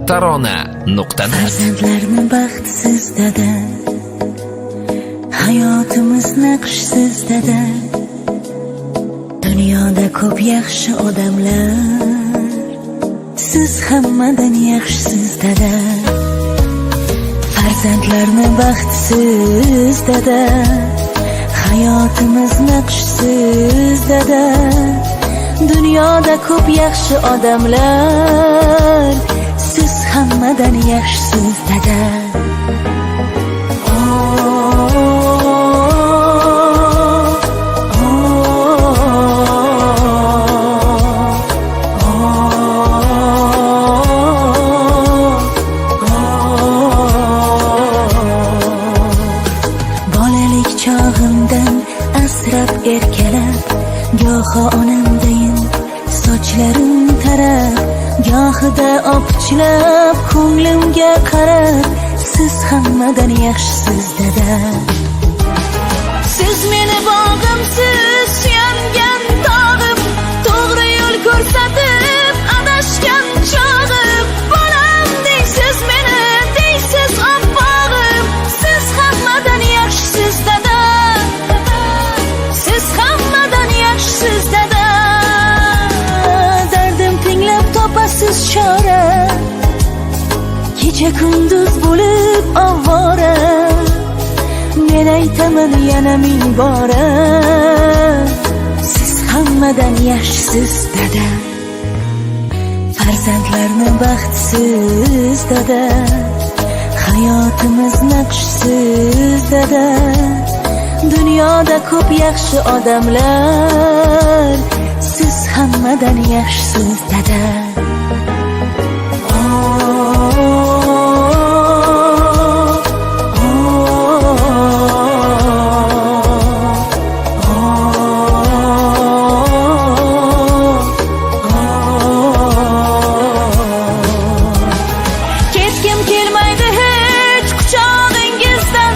Tarona.net. Farzandlarni baxtsiz dada, hayotimiz naqshsiz dada. Dunyoda ko'p yaxshi odamlar, siz hammadan yaxshisiz dada. Farzandlarni baxtsiz dada, hayotimiz naqshsiz dada. Dunyoda ko'p yaxshi odamlar, siz hammadan yaxshisiz dada. Bolalik chog'imdan asrab erkalab, gohi onamdayin sochlarim tarab, gohida opichlab ko'nglimga qarab, siz hammadan yaxshisiz dada. Siz meni bog'imsiz, suyangan tog'im, to'g'ri yo'l ko'rsatib adashgan chog'im. Bolam deysiz meni, deysiz oppog'im, siz hammadan yaxshisiz dada. Siz hammadan yaxshisiz dada. Dardim tinglab topasiz chora, kecha kunduz bo'lib ovora. Men aytaman yana ming bora, siz hammadan yaxshisiz dada. Farzandlarni baxtsiz dada, hayotimiz naqshsiz dada. Dunyoda ko'p yaxshi odamlar, siz hammadan yaxshisiz dada. Ketgim kelmaydi hech quchog'ingizdan,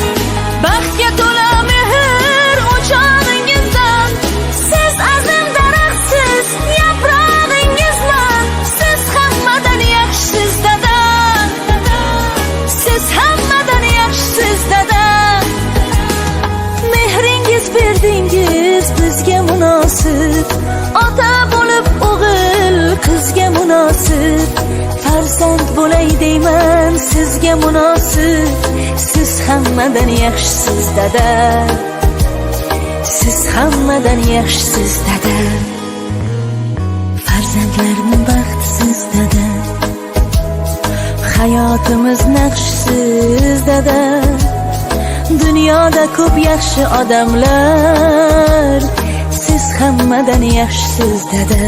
baxtga to'la mehr o'chog'ingizdan. Siz azim daraxtsiz, yaprog'ingizman, siz hammadan yaxshisiz dada. Siz hammadan yaxshisiz dada. Mehringiz berdingiz bizga munosib, ota bo'lib o'g'il qizga munosib. Farzand bo'lay deyman sizga munosib, siz hammadan yaxshisiz dada. Siz hammadan yaxshisiz dada. Farzandlarni baxtsiz dada, hayotimiz naqshsiz dada. Dunyoda ko'p yaxshi odamlar, siz hammadan yaxshisiz dada.